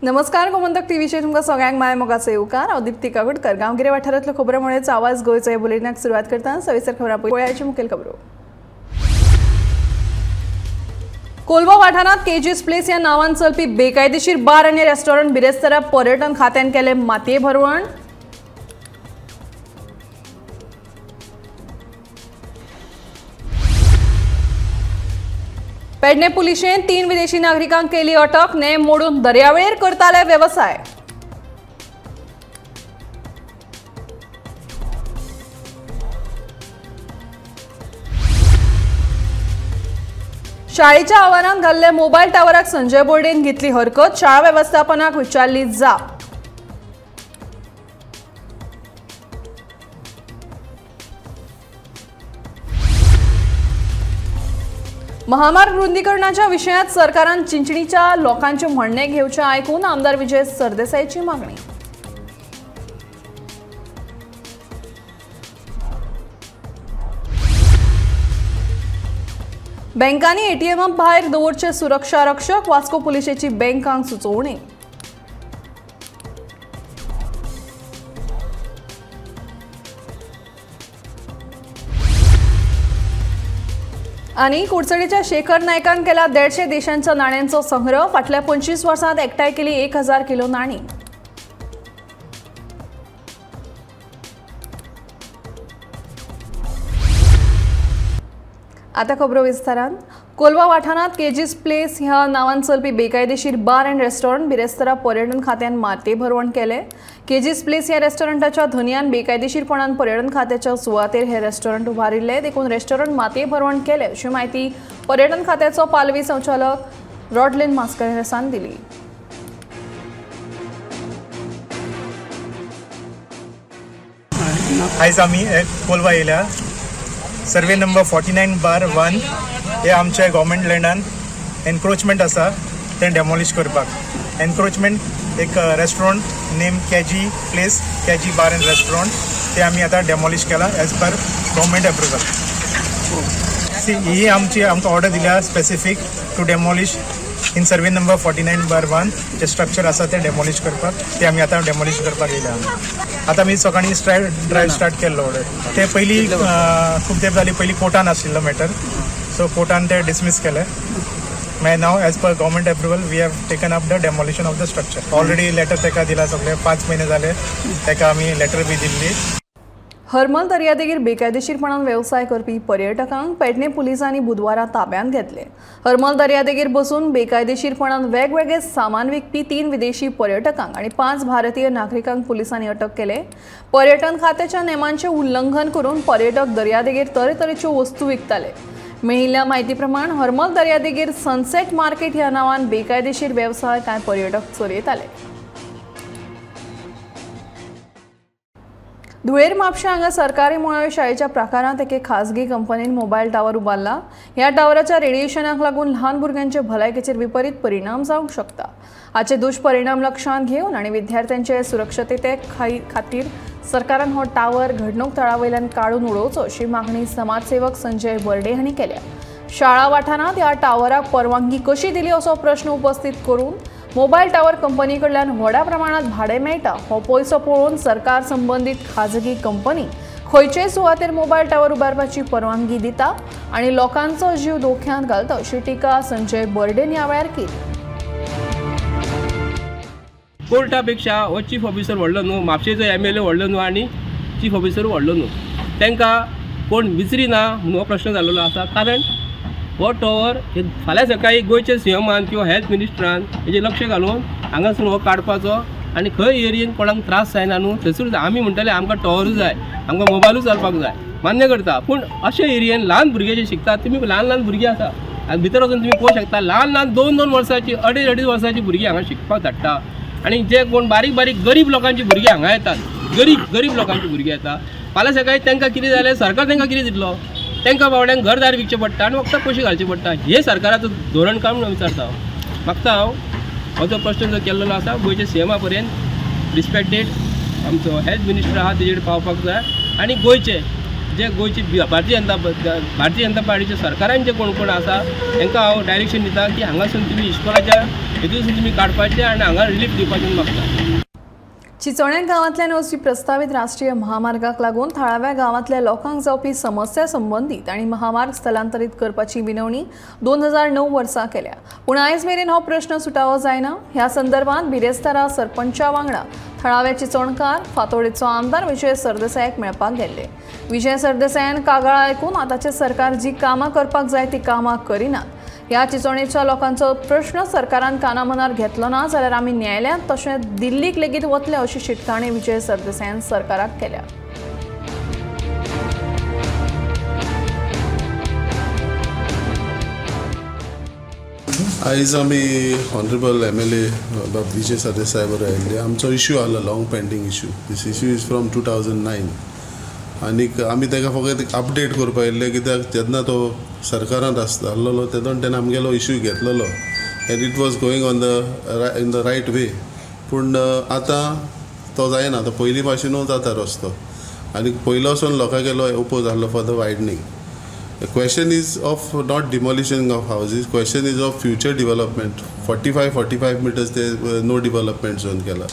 नमस्कार, गोमंतक टीव्हीचेर तुमकां सगळ्यांक माय मोगाचो येवकार. हांव दीप्ती काकोडकर. गांवगिरे वाठारांतल्यो खबरो म्हणल्यार आवाज गोंयचो ह्या बुलेटिनाक सुरवात करता. सविस्तर खबरां पळोवयाची मुखेल खबरो. कोलवा वाठारांत केजीस प्लेस ह्या नांवान चलपी बेकायदेशीर बार आनी रेस्टॉरंट बिरेस्तारा पर्यटन खात्यान केले मातये भरवण. पेडणे पुलिशेन 3 विदेशी नागरिकांक केली अटक. नेम मोडून दर्यावेळेर करताले वेवसाय. शाळेच्या आवारांत घाल्ले मोबायल टावराक संजय बोर्डेन घेतली हरकत. शाळा वेवस्थापनाक विचारली जाप. महामार्ग रुंदीकरणाच्या विशयात सरकारान चिंचणीच्या लोकांचे म्हणणे घेवचे आयकून आमदार विजय सरदेसाईची मागणी. बँकांनी एटीएम भायर दवरचे सुरक्षा रक्षक. वास्को पुलिशेची बँकांक सुचोवणी. आनी कुडचडीच्या शेखर नायकान केला 150 देशांच्या नाण्यांचो संग्रह. फाटल्या 25 वर्सांत एकठांय केली 1000 किलो नाणी. आता खबरो विस्तारान. कोलवा वाठारांत केजीस प्लेस ह्या नांवान चलपी बेकायदेशीर बार अँड रेस्टॉरंट बिरेस्तारा पर्यटन खात्यान मातये भरवण केले. केजीस प्लेस ह्या रेस्टॉरंटाच्या धनयान बेकायदेशीरपणान पर्यटन खात्याच्या सुवातेर हे रेस्टॉरंट उबारिल्ले देखून रेस्टॉरंट मातये भरवण केले अशी म्हायती पर्यटन खात्याचो पालवी संचालक रॉडलिन मास्करेन्हासान दिली. आयज आमी कोलवा येयल्या. सर्वे नंबर 49/1 हे आमच्या गव्हर्मेंट लँडान एनक्रोचमेंट आसा तें डेमोलिश करपाक. एनक्रोचमेंट एक restaurant name KG place, KG bar and restaurant, ते आमी आतां डेमोलिश केला एज पर गव्हर्मेंट एप्रुवल. सी ही आमची आमकां ऑर्डर दिल्या specific to demolish in survey number 49/1 J structure आसा तें डेमोलिश करपाक, ते आमी आतां डेमोलिश करपाक येयल्या. आतां आमी सकाळीं ड्रायव्ह स्टार्ट केल्लो ऑर्डर. ते पयलीं खूब तेंप जाली पयलीं कोर्टान आशिल्लो मॅटर, सो कोर्टान ते डिसमीस केले. मागीर now as per government approval we have taken up the demolition of the structure. Already letter ताका दिला, सगळे 5 म्हयने जाले ताका आमी लेटर बी दिल्ली. हरमल दर्यादेगेर बेकायदेशीरपणान वेवसाय करपी पर्यटकांक पेडणे पुलिसांनी बुधवारा ताब्यांत घेतले. हरमल दर्यादेगेर बसून बेकायदेशीरपणान वेगवेगळे सामान विकपी 3 विदेशी पर्यटकांक आनी 5 भारतीय नागरिकांक पुलिसांनी अटक केले. पर्यटन खात्याच्या नेमांचे उल्लंघन करून पर्यटक दर्यादेगेर तरेतरेच्यो वस्तू विकताले. मेळिल्ल्या म्हायती प्रमाण हरमल दर्यादेगेर सनसेट मार्केट ह्या नांवान बेकायदेशीर वेवसाय कांय पर्यटक चलयताले. धुळेर म्हापशें हांगा सरकारी मुळावे शाळेच्या प्राकारांत एके खासगी कंपनीन मोबायल टावर उबारला. ह्या टावराच्या रेडिएशनाक लागून ल्हान भुरग्यांचे भलायकेचेर विपरीत परिणाम जावंक शकता. हाचे दुश्परिणाम लक्षांत घेवन आनी विद्यार्थ्यांचे सुरक्षतेते खातीर सरकारान हो टावर घडणूक थळा वयल्यान काडून उडोवचो अशी मागणी समाजसेवक संजय बर्डे हांणी केल्या. शाळा वाठारांत ह्या टावराक परवानगी कशी दिली असो प्रश्न उपस्थित करून मोबायल टावर कंपनी कडल्यान व्हडा प्रमाणात भाडें मेळटा हो पयसो पळोवन सरकार संबंदीत खाजगी कंपनी खंयचेय सुवातेर मोबायल टावर उबारपाची परवानगी दिता आनी लोकांचो जीव धोक्यांत घालता अशी टिका संजय बर्डेन ह्या वेळार केली. कोर्टा पेक्षा हो चीफ ऑफिसर व्हडलो न्हू, म्हापशेचो MLA व्हडलो न्हू आनी चीफ ऑफिसर व्हडलो न्हू, तांकां कोण विचरी ना म्हणून हो प्रश्न जाल्लो आसा. कारण हो टॉवर फाल्यां सकाळीं गोंयच्या सीएमान किंवा हेल्थ मिनिस्टरान हेजेर लक्ष घालून हांगासून हो काडपाचो आनी खंय एरियेन कोणाक त्रास जायना न्हू थंयसर आमी म्हणटाले आमकां टॉवरूय जाय, आमकां मोबायलूय चलपाक जाय, मान्य करता. पूण अशे एरियेन ल्हान भुरगे जे शिकतात, तुमी ल्हान ल्हान भुरगीं आसा आनी भितर वचून तुमी पळोवंक शकता ल्हान ल्हान 2-2 वर्सांची 2.5-2.5 वर्सांची भुरगीं हांगा शिकपाक धाडटा आनी जे कोण बारीक बारीक गरीब लोकांची भुरगीं हांगा येतात, गरीब गरीब लोकांची भुरगीं येता. फाल्यां सकाळीं तांकां कितें जालें सरकार तांकां कितें दितलो? तांकां बावड्यांक घरदार विकचें पडटा आनी फक्त पयशे घालचे पडटा. हे सरकाराचो धोरण काय म्हणून विचारता हांव. मागता हांव हो जो प्रश्न जो केल्लो आसा गोंयच्या सीएमा पर्यंत रिस्पेक्टेड आमचो हेल्थ मिनिस्टर आसा तेजेर पावपाक जाय आनी गोंयचे जे गोंयची भारतीय जनता पार्टीच्या सरकारान जे कोण कोण आसा तांकां हांव डायरेक्शन दिता की हांगासून तुमी इस्कॉलाच्या हितून तुमी काडपाचें आनी हांगा रिलीफ दिवपाचें मागता. चिचोण्या गांवांतल्यान वचपी प्रस्तावीत राष्ट्रीय महामार्गाक लागून थळाव्या गांवांतल्या लोकांक जावपी समस्या संबंदीत आनी महामार्ग स्थलांतरीत करपाची विनवणी 2009 वर्सा केल्या, पूण आयज मेरेन हो प्रश्न सुटावो जायना. ह्या संदर्भात बिरेस्तारा सरपंचा वांगडा थळावे चिचोणकार फातोडेचो आमदार विजय सरदेसायाक मेळपाक गेल्ले. विजय सरदेसायान कागाळ आयकून आतांचें सरकार जी कामां करपाक जाय ती कामां करिनात. ह्या चिचोणेच्या लोकांचो प्रश्न सरकारान कानामनार घेतलो ना जाल्यार आमी न्यायालयांत तशेंच दिल्लीक लेगीत वतले अशी शिटकावणी विजय सरदेसायान सरकाराक केल्या. आयज आमी ऑनरेबल MLA बाब विजय सरदेसाय बरोबर आयिल्ले. आमचो इश्यू आसलो long pending issue. This issue is from 2009 आनीक आमी ताका फकत अपडेट करपाक आयिल्ले कित्याक जेन्ना तो सरकारांत आसलो तेन्ना तेणें आमगेलो इश्यू घेतलेलो and it was going on the in the right way. पूण आतां तो जायना, आतां पयलीं भाशेनूच जाता रस्तो आनी पयलो वचून लोकांगेलो ओपोज आहलो for the widening. The question is of not demolition of houses, question is of future development. 45 meters ते नो डिवलपमेंट झोन केला.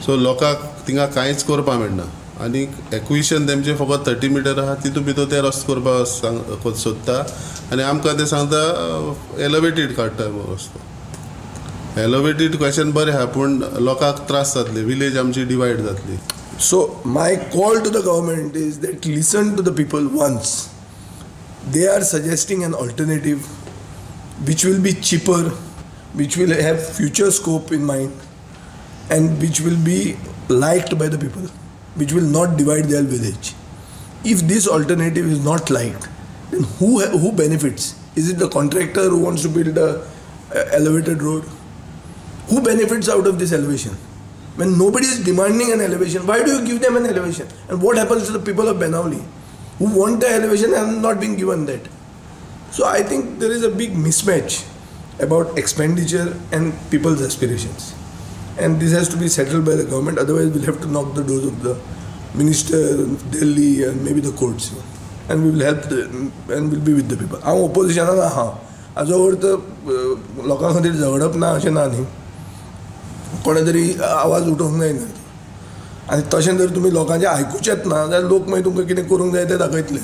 सो लोकांक थिंगा कांयच करपाक मेळना आनी एक्विशन तेमचें फकत 30 मिटर आहा, तितून भितर ते रस्तो करपाक सोदता आनी आमकां ते सांगता एलिवेटेड काडटा रस्तो. एलिवेटेड क्वेश्चन बरें आहा पूण लोकांक त्रास जातले, विलेज आमची डिवायड जातली. So my call to the government is that listen to the people once. They are suggesting an alternative which will be cheaper, which will have future scope in mind, and which will be liked by the people, which will not divide their village. If this alternative is not liked, then who benefits? Is it the contractor who wants to build a elevated road? Who benefits out of this elevation? When nobody is demanding an elevation, why do you give them an elevation? And what happens to the people of Benaulim who want the elevation and not being given that? So I think there is a big mismatch about expenditure and people's aspirations. And this has to be settled by the government, otherwise we'll have to knock the doors of the minister, Delhi, and maybe the courts. And we will help and we'll be with the people. हांव ओपोजिशनान आहा, हाजो अर्थ लोकां खातीर झगडप ना अशें ना न्ही, कोणें तरी आवाज उठोवंक जाय न्ही. आनी तशें जर तुमी लोकांचें आयकुचेंच ना जाल्यार लोक मागीर तुमकां कितें करूंक जाय तें दाखयतले.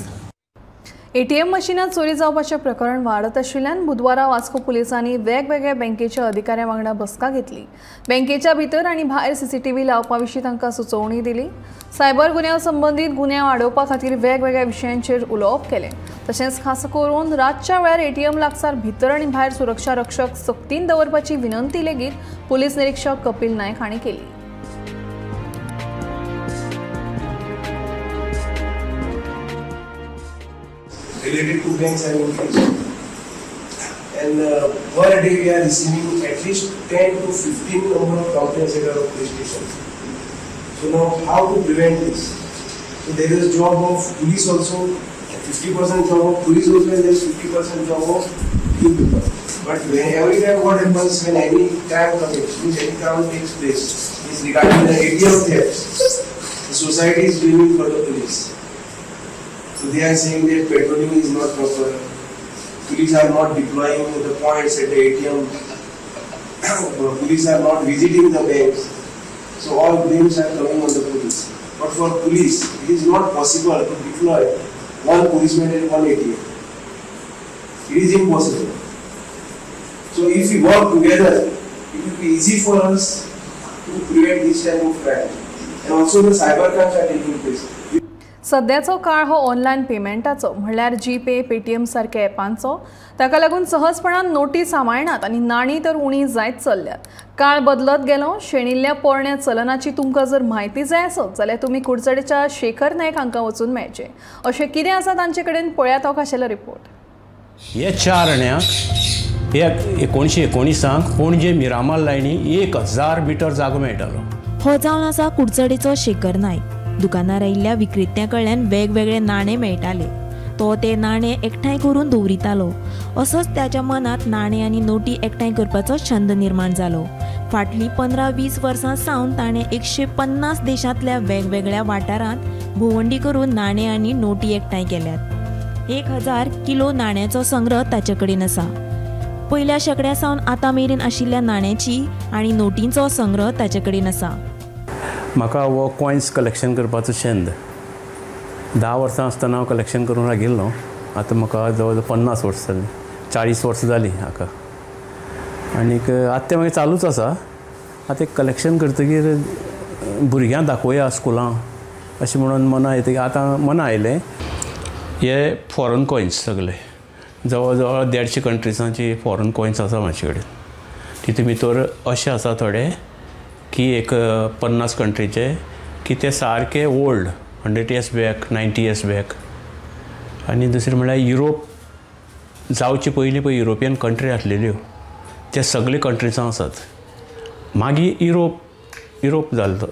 एटीएम मशिनात चोरी जावपाचें प्रकरण वाडत आशिल्ल्यान बुधवारा वास्को पुलिसांनी वेगवेगळ्या बँकेच्या अधिकाऱ्यां वांगडा बसका घेतली. बँकेच्या भितर आनी भायर सीसीटीव्ही लावपा विशीं तांकां सुचोवणी दिली. सायबर गुन्यांव संबंदीत गुन्यांव आडोवपा खातीर वेगवेगळ्या विशयांचेर उलोवप केलें. तशेंच खास करून रातच्या वेळार एटीएम लागसार भितर आनी भायर सुरक्षा रक्षक सक्तीन दवरपाची विनंती लेगीत पुलीस निरीक्षक कपिल नायक हांणी केली. Related to banks have increased, and per day we are receiving at least 10 to 15 number of complaints at our police station. So now how to prevent this? So there is job of police also, 50% job of police also, and there is 50% job of you people. But when every time what happens when any crime commits, means any crime takes place, is regarding the ATM thefts, the society is blaming for the police. So they are saying that patrolling is not proper, police are not deploying the points at the ATM, police are not visiting the banks. So all blames are coming on the police. But for police, it is not possible to deploy one policeman at one ATM. It is impossible. So if we work together, it will be easy for us to prevent this type of crime. And also the cyber crimes are taking place. सद्याचो काळ हो online पेमेंटाचो म्हणल्यार GPay Paytm सारक्या ॲपांचो, ताका लागून सहजपणान नोटी सांबाळनात आनी नाणी तर उणी जायत चल्ल्यात. काळ बदलत गेलो. शेणिल्ल्या पोरण्या चलनाची तुमकां जर म्हायती जाय आसत जाल्यार तुमी कुडचडेच्या शेखर नायक हांकां वचून मेळचें. अशें कितें आसा तांचे कडेन पळयात हो खाशेलो रिपोर्ट. हे चार आण्याक 1919 पणजे मिरामार लायनी 1000 मिटर जागो मेळटालो. हो जावन आसा कुडचडेचो शेखर नायक. दुकानार आयिल्ल्या विक्रेत्या कडल्यान वेगवेगळे नाणे मेळटाले. तो ते नाणे एकठांय करून दवरितालो. असोच ताच्या मनांत नाणे आनी नोटी एकठांय करपाचो छंद निर्माण जालो. फाटलीं 15-20 वर्सां सावन ताणें 150 देशांतल्या वेगवेगळ्या वाठारांत भोंवडी करून नाणे आनी नोटी एकठांय केल्यात. 1000 किलो नाण्याचो संग्रह ताचे कडेन आसा. पयल्या शेंकड्या सावन आतां मेरेन आशिल्ल्या नाण्याची आनी नोटींचो संग्रह ताचे कडेन आसा. म्हाका हो कॉयन्स कलेक्शन करपाचो छंद. 10 वर्सां आसतना हांव कलेक्शन करूंक लागिल्लो. आतां म्हाका जवळ जवळ 50 वर्सां जालीं, 40 वर्सां जालीं हाका. आनीक आतां तें मागीर चालूच आसा. आतां एक कलेक्शन करतकीर भुरग्यांक दाखोवया स्कुलां अशें म्हणून मना येतकीर आतां मना आयलें. हे फॉरन कॉयन्स सगळे जवळ जवळ 150 कंट्रिजांची फॉरन कॉयन्स आसा म्हाजे कडेन. तितून भितर अशें आसा थोडे की एक 50 कंट्रीचे की ते सारके old, 100 years back, 90 years back. आनी दुसरें म्हणल्यार युरोप जावचे पयलीं पळय युरोपियन कंट्री आसलेल्यो ते सगळे कंट्रिजां आसात. मागीर युरोप जालो,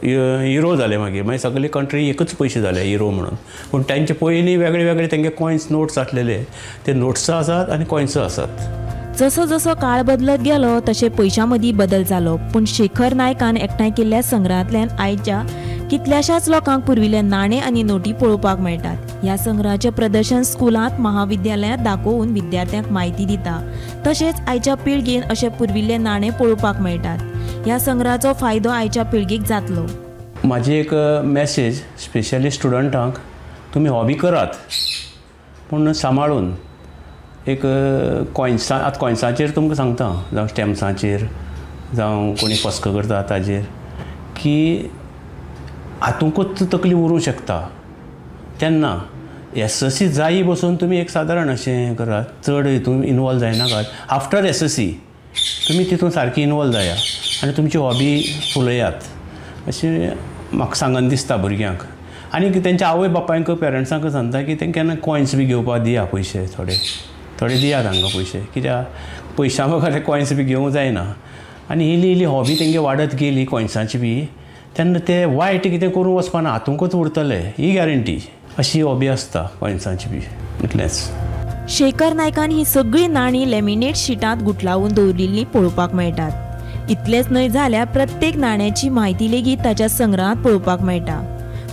युरो जाले, मागीर मागीर सगळे कंट्री एकच पयशे जाले युरो म्हणून. पूण तांचे पयलीं वेगळे वेगळे तेंगे कॉयन्स नोट्स आसलेले, ते नोट्स आसात आनी कॉयन्स आसात. जसो जसो काळ बदलत गेलो तशें पयशां मदीं बदल जालो, पूण शेखर नायकान एकठांय केल्ल्या संग्रहांतल्यान आयच्या कितल्याशाच लोकांक पुर्विल्ले नाणे आनी नोटी पळोवपाक मेळटात. ह्या संग्रहाचें प्रदर्शन स्कुलांत, महाविद्यालयांत दाखोवन विद्यार्थ्यांक म्हायती दिता. तशेंच आयच्या पिळगेन अशे पुर्विल्ले नाणे पळोवपाक मेळटात. ह्या संग्रहाचो फायदो आयच्या पिळगेक जातलो. म्हाजी एक मॅसेज स्पेशली स्टुडंटांक, तुमी हॉबी करात पूण सांबाळून. एक कॉयन्सां, आतां कॉयन्सांचेर तुमकां सांगता, जावं स्टॅम्सांचेर, जावं कोणी फस्क करता ताजेर, की हातूंकच तकली उरूंक शकता. तेन्ना SSC जायी बसून तुमी एक सादारण अशें करात, चड हितून इनवॉल्व जायनाकात. आफ्टर SSC तुमी तितून सारकी इनवॉल्व जाया आनी तुमची हॉबी फुलयात अशें म्हाका सांगन दिसता भुरग्यांक. आनी तेंच्या आवय बापायंक, पेरंट्सांक सांगता की तेंकां केन्ना कॉयन्स बी घेवपाक दिया, पयशे थोडे थोडे दिया तांकां पयशे, कित्याक पयशां बगर कॉयन्स बी घेवंक जायना. आनी इल्ली इल्ली हॉबी तेंगे वाडत गेली कॉयन्सांची बी, तेन्ना ते वायट कितें करूंक वचपाना, हातूंकच उरतले ही गॅरंटी. अशी हॉबी आसता कॉयन्सांची बी. इतलेंच. शेखर नायकान ही सगळीं नाणीं लॅमिनेट शिटांत गुठलावन दवरिल्लीं पळोवपाक मेळटात. इतलेंच न्हय जाल्यार प्रत्येक नाण्याची म्हायती लेगीत ताच्या संग्रहांत पळोवपाक मेळटा.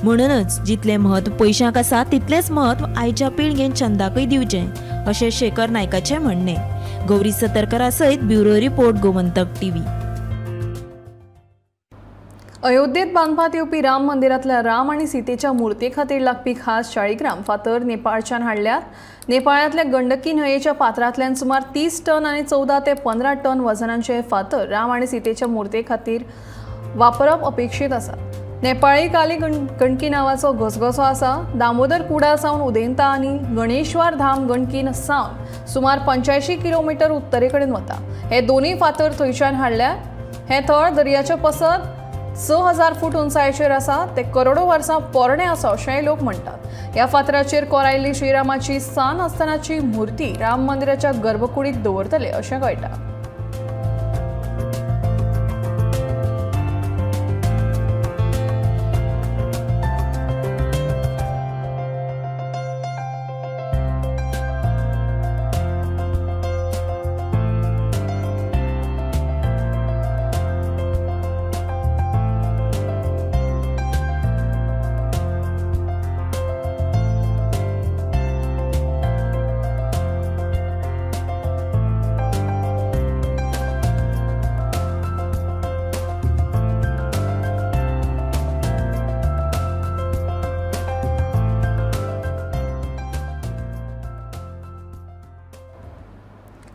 म्हणूनच जितलें म्हत्व पयशांक आसा तितलेंच म्हत्व आयच्या पिळगेन छंदाकय दिवचें अशें शेखर नायकाचें म्हणणें. गौरी सतरकरा सयत ब्युरो रिपोर्ट, गोमंतक टीव्ही. अयोध्येत बांदपात येवपी राम मंदिरांतल्या राम आनी सीतेच्या मूर्ते खातीर लागपी खास शाळीग्राम फातर नेपाळच्यान हाडल्यात. नेपाळांतल्या गंडकी न्हंयेच्या पात्रांतल्यान सुमार 30 टन आनी 14 ते 15 टन वजनांचे फातर राम आनी सीतेच्या मूर्ते खातीर वापरप अपेक्षीत आसा. नेपाळी काली गणकी नांवाचो घसघसो आसा. दामोदर कुडा सावन उदेंता आनी गणेश्वर धाम गणकीन सावन सुमार 85 किलोमिटर उत्तरेकडेन वता. हे दोनूय फातर थंयच्यान हाडल्यात. हें थळ दर्याच्या पसत 6000 फूट उंचायेचेर आसा. ते करोडो वर्सां पोरणे आसा अशेंय लोक म्हणटात. ह्या फातराचेर कोरायल्ली श्रीरामाची सान आसतनाची मूर्ती राम मंदिराच्या गर्भकुडीत दवरतले अशें कळटा.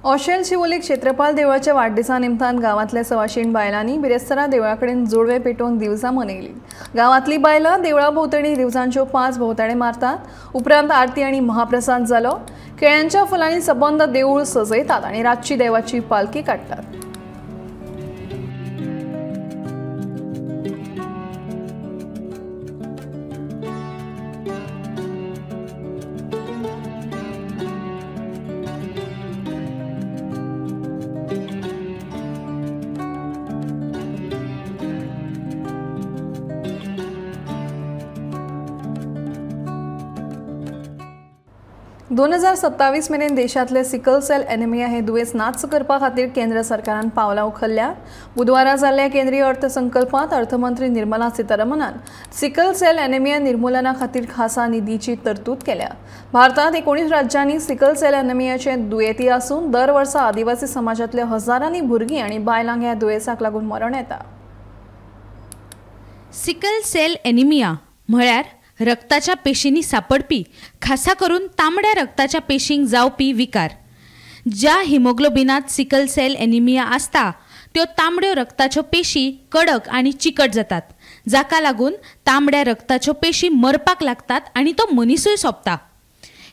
ओशेल शिवोली क्षेत्रपाल देवळाच्या वाडदिसा निमतान गांवांतल्या 125 बायलांनी बिरेस्तारा देवळा कडेन जोडवे पेटोवन दिवजां मनयली. गांवांतली बायलां देवळा भोंवतणी दिवजांच्यो 5 भोंवताडे मारतात. उपरांत आरती आनी महाप्रसाद जालो. केळ्यांच्या फुलांनी सबंद देवूळ सजयतात आनी रातची देवाची पालखी काडटात. 2027 मेरेन देशांतले सिकल सेल एनिमिया हे दुयेंस नाच करपा खातीर केंद्र सरकारान पावलां उखल्ल्या. बुधवारा जाल्ल्या केंद्रीय अर्थसंकल्पांत अर्थमंत्री निर्मला सीतारमणान सिकल सेल एनिमिया निर्मूलना खातीर खासा निधीची तरतूद केल्या. भारतांत 19 राज्यांनी सिकल सेल एनिमियाचे दुयेंती आसून दर वर्सा आदिवासी समाजांतल्या हजारांनी भुरगीं आनी बायलांक ह्या दुयेंसाक लागून मरण येता. सिकल सेल एनिमिया म्हळ्यार रक्ताच्या पेशींनी सापडपी, खासा करून तांबड्या रक्ताच्या पेशींक जावपी विकार. ज्या हिमोग्लोबिनात सिकल सेल एनिमिया आसता त्यो तांबड्यो रक्ताच्यो पेशी कडक आनी चिकट जातात, जाका लागून तांबड्या रक्ताच्यो पेशी मरपाक लागतात आनी तो मनिसूय सोंपता.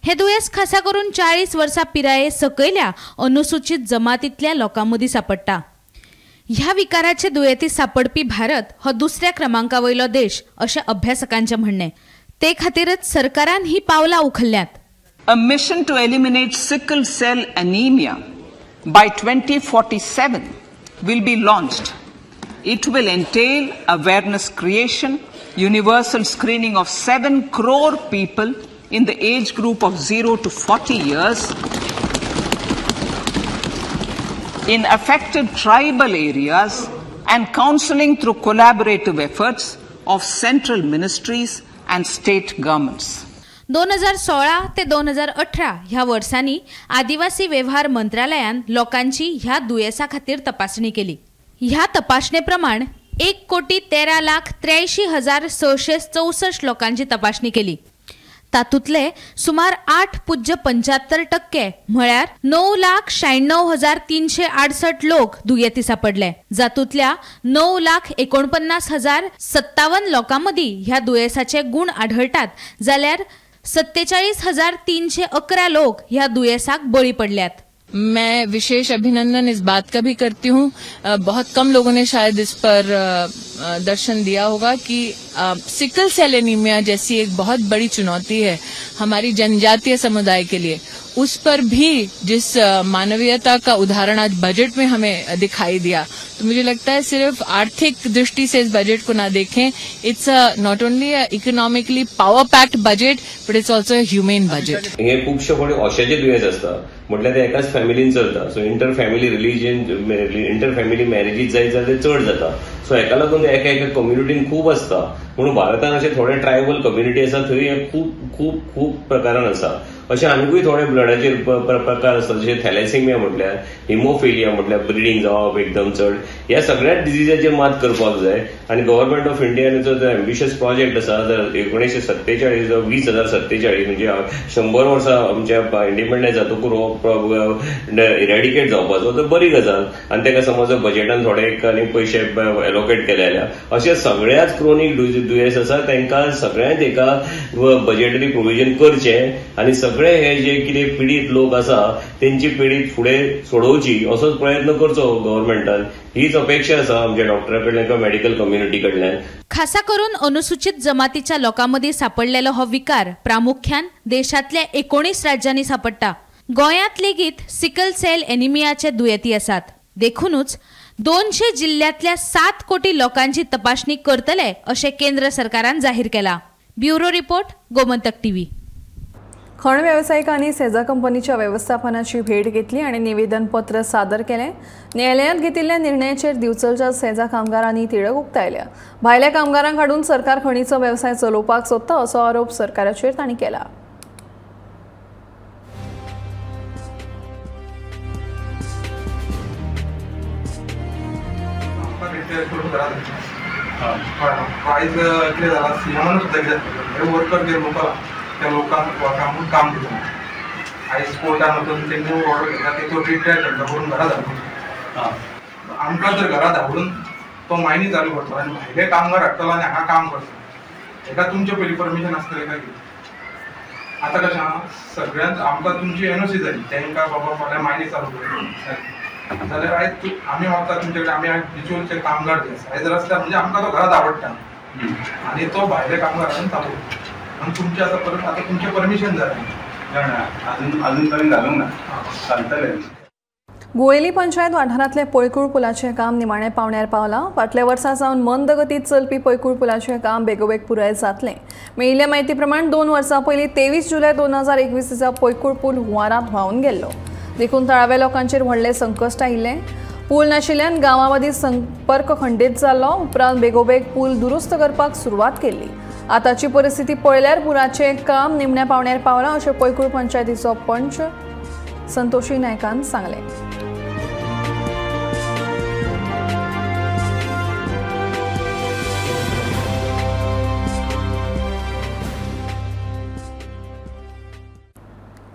हे दुयेंस खासा करून 40 वर्सां पिराये सकयल्या अनुसूचित जमातींतल्या लोकां मदीं सापडटा. ह्या विकाराचे दुयेंती सापडपी भारत हो दुसऱ्या क्रमांका वयलो देश अशें अभ्यासकांचें म्हणणें. ते खातीरच सरकारान ही पावलां उखल्ल्यांत. A mission to eliminate sickle cell anemia by 2047 will be launched. It will entail awareness creation, universal screening of 7 crore people in the age group of 0 to 40 years in affected tribal areas and counseling through collaborative efforts of central ministries and state governments. 2016 ते 2018 ह्या वर्सांनी आदिवासी वेव्हार मंत्रालयान लोकांची ह्या दुयेंसा खातीर तपासणी केली. ह्या तपासणे प्रमाण 1,13,83,664 लोकांची तपासणी केली. तातूंतले सुमार 8.75% म्हळ्यार 9,96,368 लोक दुयेंती सापडले. जातूंतल्या 9,49,057 लोकां मदीं ह्या दुयेंसाचे गूण आढळटात, जाल्यार 47,311 लोक ह्या दुयेंसाक बळी पडल्यात. मैं विशेष अभिनंदन इस बात का भी करती हूँ, बहुत कम लोगों ने शायद इस पर दर्शन दिया होगा कि सिकल सेल एनीमिया जैसी एक बहुत बड़ी चुनौती है हमारी जनजातीय समुदाय के लिए, उस पर भी जिस मानवीयता का उदाहरण आज बजट में हमें दिखाई दिया, तो मुझे लगता है सिर्फ आर्थिक दृष्टि से इस बजट को ना देखें, it's not only a economically power packed budget but it's also a humane budget. हे खुबशे फावटी अशेचे दुयेंस आसता, म्हटल्यार ते एकाच फॅमिलीन चलता. So inter family religion, inter family marriages जायत जाल्यार ते चड जाता. सो हेका लागून एका एका कम्युनिटीन खूब आसता. म्हणून भारतान अशे थोडे ट्रायबल कम्युनिटी आसा थंय हे खूब खूब खूब प्रकारान आसा. अशे आनिकूय थोडे ब्लडाचेर प्रकार आसता, जशे थॅलेसिमिया म्हटल्यार, हिमोफिलिया म्हटल्यार ब्लिडींग जावप एकदम चड. ह्या सगळ्याच डिजीजाचेर मात करपाक जाय. आनी गव्हर्मेंट ऑफ इंडियाचो जो एम्बिशियस प्रोजेक्ट आसा 1947 20,047 म्हणजे 100 वर्सां आमच्या इंडिपेंडन्स जातकूच हो इरेडिकेट जावपाचो, तर बरी गजाल. आनी ताका समज बजेटान थोडे आनी पयशे एलोकेट केले जाल्यार अशे सगळ्याच क्रोनीक दुयेंस आसा तांकां सगळ्यांत एका बजेटरी प्रोविजन करचें आनी सगळे हे जे कितें पिडीत लोक आसा तेंची पिडीत फुडें सोडोवची असोच प्रयत्न करचो गव्हर्मेंटान. हीच अपेक्षा आसा आमच्या डॉक्टरा कडल्यान किंवा मेडिकल कम्युनिटी कडल्यान. खासा करून अनुसूचित जमातीच्या लोकां मदीं सापडलेलो हो विकार प्रामुख्यान देशांतल्या 19 राज्यांनी सापडटा. गोंयांत लेगीत सिकल सेल एनिमियाचे दुयेंती आसात, देखूनच 200 जिल्ल्यांतल्या 7 कोटी लोकांची तपासणी करतले अशें केंद्र सरकारान जाहीर केला. Bureau report, Gomantak TV. खण वेवसायिकांनी सेजा कंपनीच्या वेवस्थापनाची भेट घेतली आणि निवेदनपत्र सादर केलें. न्यायालयांत घेतिल्ल्या निर्णयाचेर दिवचलच्या सेजा कामगारांनी तिडक उक्तायल्या. भायल्या कामगारांक हाडून सरकार खणीचो वेवसाय चलोवपाक सोदता असो आरोप सरकाराचेर तांणी केला. त्या लोकांक वर्कांक काम दिता. आयज कोर्टान वचून तेंणी ऑर्डर घेतला, तेचो रिटायर करता करून घरा धाडून. आमकां जर घरा धाडून तो मायनी चालू करतलो आनी भायले कामगार हाडटलो आनी हांगा काम करतलो, हेका तुमचे पयलीं परमिशन आसतलें काय कितें? आतां कशें आहा, सगळ्यांत आमकां तुमची एनओसी जाय, तांकां बाबा फाल्यां मायनी चालू कर जाल्यार आयज आमी वता तुमचे कडेन, आमी आयज बिचोलचे कामगार जे आसा आयज रस्त्यार, म्हणजे आमकां तो घरा धाडटा आनी तो भायले कामगार हाडून चालू करता. आनी तुमचें आतां परत आतां तुमचें परमिशन जाय अजून अजून तरी घालूंक ना, सांगतले. गुळेली पंचायत वाठारांतले पैकूळ पुलाचें काम निमाणें पावण्यार पावलां. फाटल्या वर्सा सावन मंद गतीत चलपी पैकूळ पुलाचें काम बेगोबेग पुराय जातलें. मेळिल्ल्या म्हायती प्रमाण 2 वर्सां पयलीं 23 जुलय 2021 दिसा पैकूळ पूल हुंवारांत व्हांवन गेल्लो. देखून थळाव्या लोकांचेर व्हडलें संकश्ट आयिल्लें. पूल नाशिल्ल्यान गांवां मदीं संपर्क खंडीत जाल्लो. उपरांत बेगोबेग पूल दुरुस्त करपाक सुरवात केल्ली. आतांची परिस्थिती पळयल्यार पुलाचें काम निमण्या पावण्यार पावलां अशें पैकूळ पंचायतीचो पंच संतोषी नायकान सांगलें.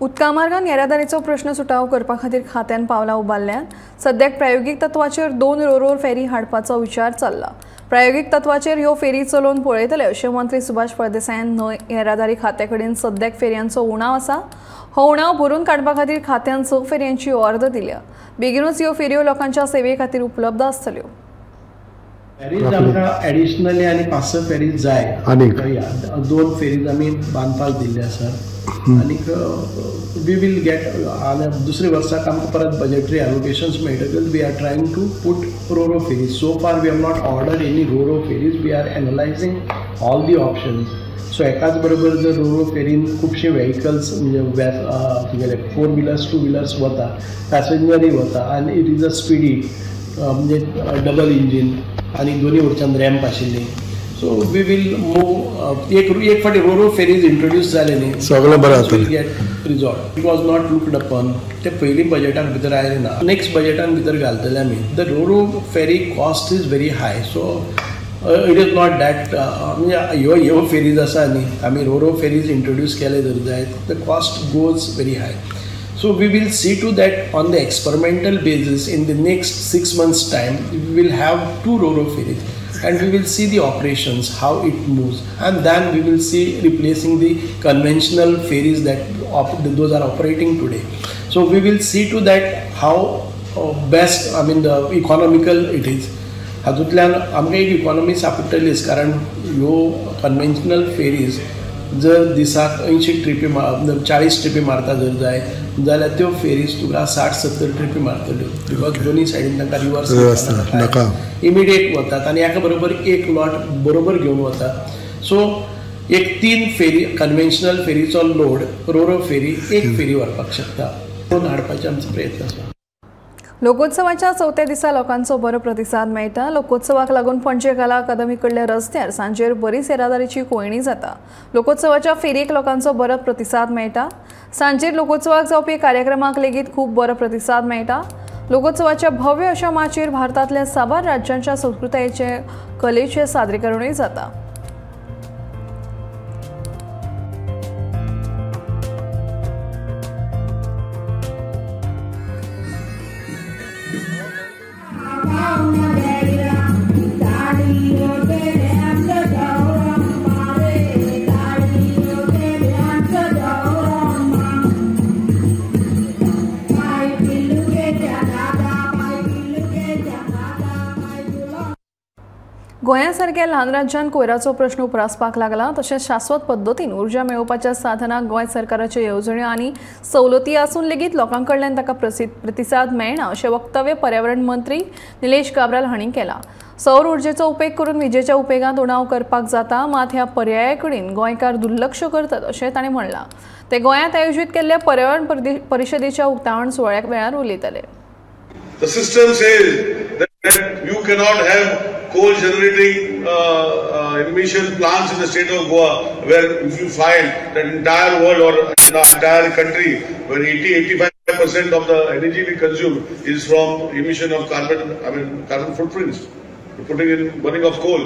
उदका मार्गान येरादारीचो प्रश्न सुटावो करपा खातीर खात्यान पावलां उबारल्यान. सद्याक प्रायोगीक तत्वाचेर 2 रोरो फेरी हाडपाचो विचार चल्ला. प्रायोगीक तत्वाचेर ह्यो फेरी चलोवन पळयतले अशें मंत्री सुभाष फळदेसायान न्हंय येरादारी खात्या कडेन सद्याक फेरयांचो उणाव आसा. हो उणाव भरून काडपा खातीर खात्यान 6 फेरयांची ऑर्द दिल्या. बेगीनूच ह्यो फेरयो लोकांच्या सेवे खातीर उपलब्ध आसतल्यो. फेरीज आमकां एडिशनली आनी 5-6 फेरीज जाय. आनीक 2 फेरीज आमी बांदपाक दिल्ले आसात आनीक we will get दुसरे वर्साक आमकां परत बजेटरी एलोकेशन्स मेळटकच we are trying to put roro ferries. So far we have not ordered any roro ferries. We are analysing all the options. So एकाच बरोबर जर रोरो फेरीन खुबशे व्हेकल्स म्हणजे तुगेले 4 व्हिलर्स 2 व्हिलर्स वता, पॅसेंजरूय वता आनी it is a speedy म्हणजे डबल इंजीन आनी दोनी वटच्यान रॅम्प आशिल्ली. So we will move. एक फावटी रोरो फेरीज इंट्रोड्यूस जाले न्ही सगळें बरें जातलें. Get resolve. It was not looked upon. ते पयलीं बजेटान भितर आयलें ना, नेक्स्ट बजेटान भितर घालतले आमी. The roro ferry cost is very high. So it is not that म्हणजे ह्यो ह्यो फेरीज आसा न्ही, आमी रोरो फेरीज इंट्रोड्यूस केले जर जायत the cost goes very high. So we will see to that on the experimental basis in the next 6 months time we will have 2 roro ferries and we will see the operations, how it moves, and then we will see replacing the conventional ferries that those are operating today. So we will see to that how best, I mean the economical it is. हातूंतल्यान आमकां एक economy सापडटलीच, कारण ह्यो conventional fairies जर दिसाक 80 trippy 40 trippy मारता जर जाय जाल्यार त्यो फेरीज तुका 60-70 ट्रिपी मारतल्यो, because दोनी सायडीन तांकां रिवर्स इमिडिएट वतात आनी एका बरोबर एक लॉट बरोबर घेवन वतात. सो एक 3 फेरी कन्वेन्शनल फेरीचो लोड रोरो फेरी एक फेरी व्हरपाक शकता. दोन हाडपाचे आमचो प्रयत्न आसा. लोकोत्सवाच्या चवथ्या दिसा लोकांचो बरो प्रतिसाद मेळटा. लोकोत्सवाक लागून पणजे कला अकादमी कडल्या रस्त्यार सांजेर बरीच येरादारीची कोंयडी जाता. लोकोत्सवाच्या फेरयेक लोकांचो बरो प्रतिसाद मेळटा. सांजेर लोकोत्सवाक जावपी कार्यक्रमाक लेगीत खूब बरो प्रतिसाद मेळटा. लोकोत्सवाच्या भव्य अशा माचयेर भारतांतल्या साबार राज्यांच्या संस्कृतायेचे कलेचे सादरीकरणूय जाता. गोंया सारक्या ल्हान राज्यांत कोयराचो प्रश्न उप्रासपाक लागला. तशेंच शाश्वत पद्दतीन उर्जा मेळोवपाच्या साधनाक गोंय सरकाराच्यो येवजण्यो आनी सवलती आसून लेगीत लोकां कडल्यान ताका प्रतिसाद मेळना अशें वक्तव्य पर्यावरण मंत्री निलेश काब्राल हांणी केलां. सौर उर्जेचो उपेग करून विजेच्या उपेगांत उणाव करपाक जाता, मात ह्या पर्याया कडेन गोंयकार दुर्लक्ष करतात अशें तांणी म्हणलां. ते गोंयांत आयोजीत केल्ल्या पर्यावरण परिशदेच्या उक्तावण सुवाळ्या वेळार उलयताले. The system says that you cannot have coal generating emission plants in the state of Goa, where if you find that entire world or the entire country, where 80-85% of the energy we consume is from emission of carbon, I mean carbon footprints, putting in burning of coal.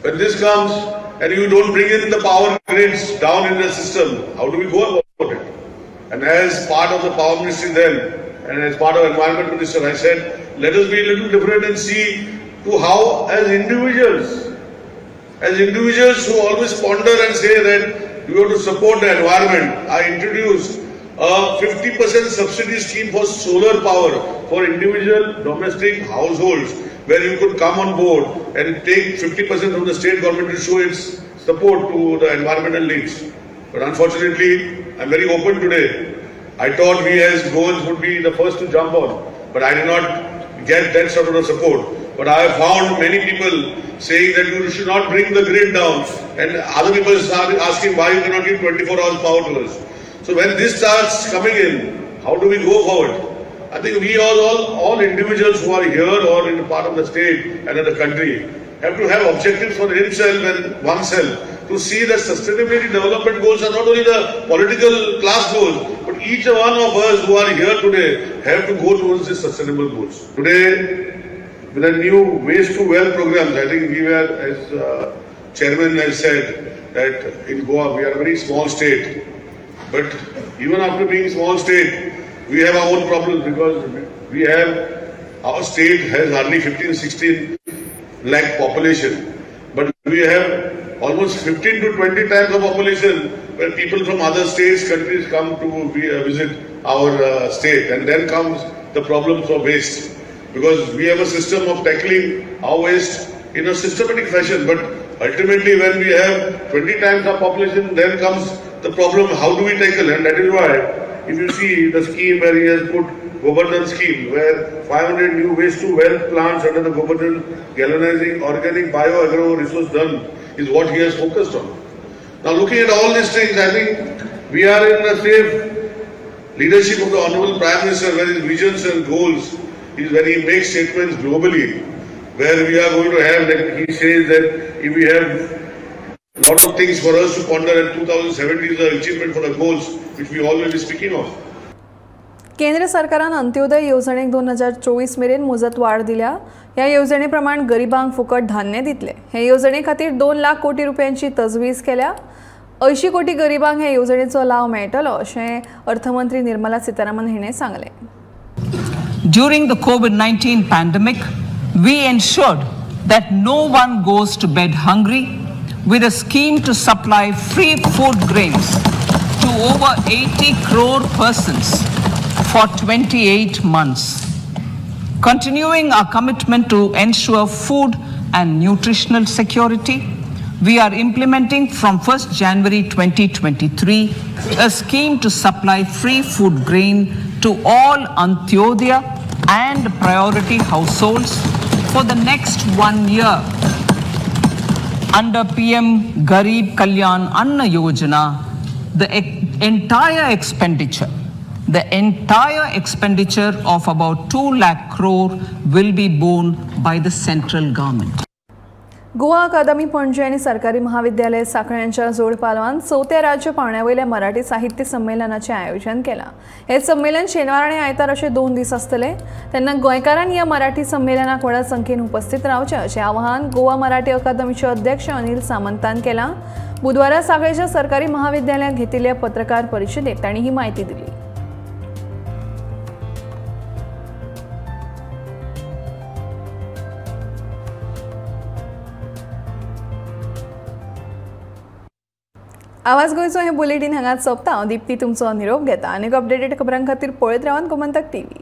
When this comes and you don't bring in the power grids down in the system, how do we go about it? And as part of the power ministry then, and as part of environment minister, I said, let us be a little different and see to how as individuals who always ponder and say that we have to support the environment, I introduced a 50% subsidy scheme for solar power for individual domestic households, where you could come on board and take 50% from the state government to show its support to the environmental needs. But unfortunately, I'm very open today. I thought we as Goans would be the first to jump on, but I did not get that sort of support. But I have found many people saying that you should not bring the grid down, and other people start asking why you cannot give 24 hours power to us. So when this starts coming in, how do we go forward? I think we all individuals who are here or in part of the state and in the country have to have objectives for himself and oneself to see that sustainability development goals are not only the political class goals, but each one of us who are here today have to go towards these sustainable goals. Today, with the new waste to wealth programs, I think we were, as Chairman has said, that in Goa we are a very small state. But even after being a small state, we have our own problems because we have, our state has hardly 15-16 lakh population. But we have almost 15 to 20 times the population where people from other states, countries come to visit our state. And then comes the problems of waste. Because we have a system of tackling our waste in a systematic fashion. But ultimately when we have 20 times our population, then comes the problem, how do we tackle? And that is why, if you see the scheme where he has put Gobardhan scheme, where 500 new waste to wealth plants under the Gobardhan galvanizing organic bio-agro resource done is what he has focused on. Now looking at all these things, I think we are in a safe leadership of the Honorable Prime Minister, where his visions and goals is when he makes statements globally, where we are going to have, like he says that if we have a lot of things for us to ponder, and 2070 is the achievement for the goals which we all will be speaking of. केंद्र सरकारान अंत्योदय येवजणेक 2024 मेरेन मुजत वाड दिल्या. ह्या येवजणे प्रमाण गरिबांक फुकट धान्य दितले. हे येवजणे खातीर 2 लाख कोटी रुपयांची तजवीज केल्या. 80 कोटी गरिबांक हे येवजणेचो लाव मेळटलो अशें अर्थमंत्री निर्मला सीतारामन हिणें सांगलें. During the COVID-19 pandemic, we ensured that no one goes to bed hungry with a scheme to supply free food grains to over 80 crore persons for 28 months. Continuing our commitment to ensure food and nutritional security, we are implementing from 1st January 2023 a scheme to supply free food grain to all Antyodaya and priority households for the next 1 year under PM Garib Kalyan Anna Yojana. The entire expenditure of about 2 lakh crore will be borne by the central government. Goa Akademi Panaji आनी सरकारी महाविद्यालय सांखळ्यांच्या जोड पालवान चवथ्या राज्य पावंड्यावयल्या मराठी साहित्य संमेलनाचें आयोजन केलां. हें संमेलन शेनवार आनी आयतार अशे 2 दीस आसतले. तेन्ना गोंयकारांनी ह्या मराठी संमेलनाक व्हडा संख्येन उपस्थित रावचें अशें आवाहन गोवा मराठी अकादमीचे अध्यक्ष अनिल सामंतान केलां. बुधवारा सांखळेच्या सरकारी महाविद्यालयांत घेतिल्ल्या पत्रकार परिशदेंत तांणी ही म्हायती दिली. आवाज गोंयचो हें बुलेटीन हांगाच सोंपता. हांव दीप्ती तुमचो निरोप घेता. आनीक अपडेटेड खबरां खातीर पळयत रावात गोमंतक टीव्ही.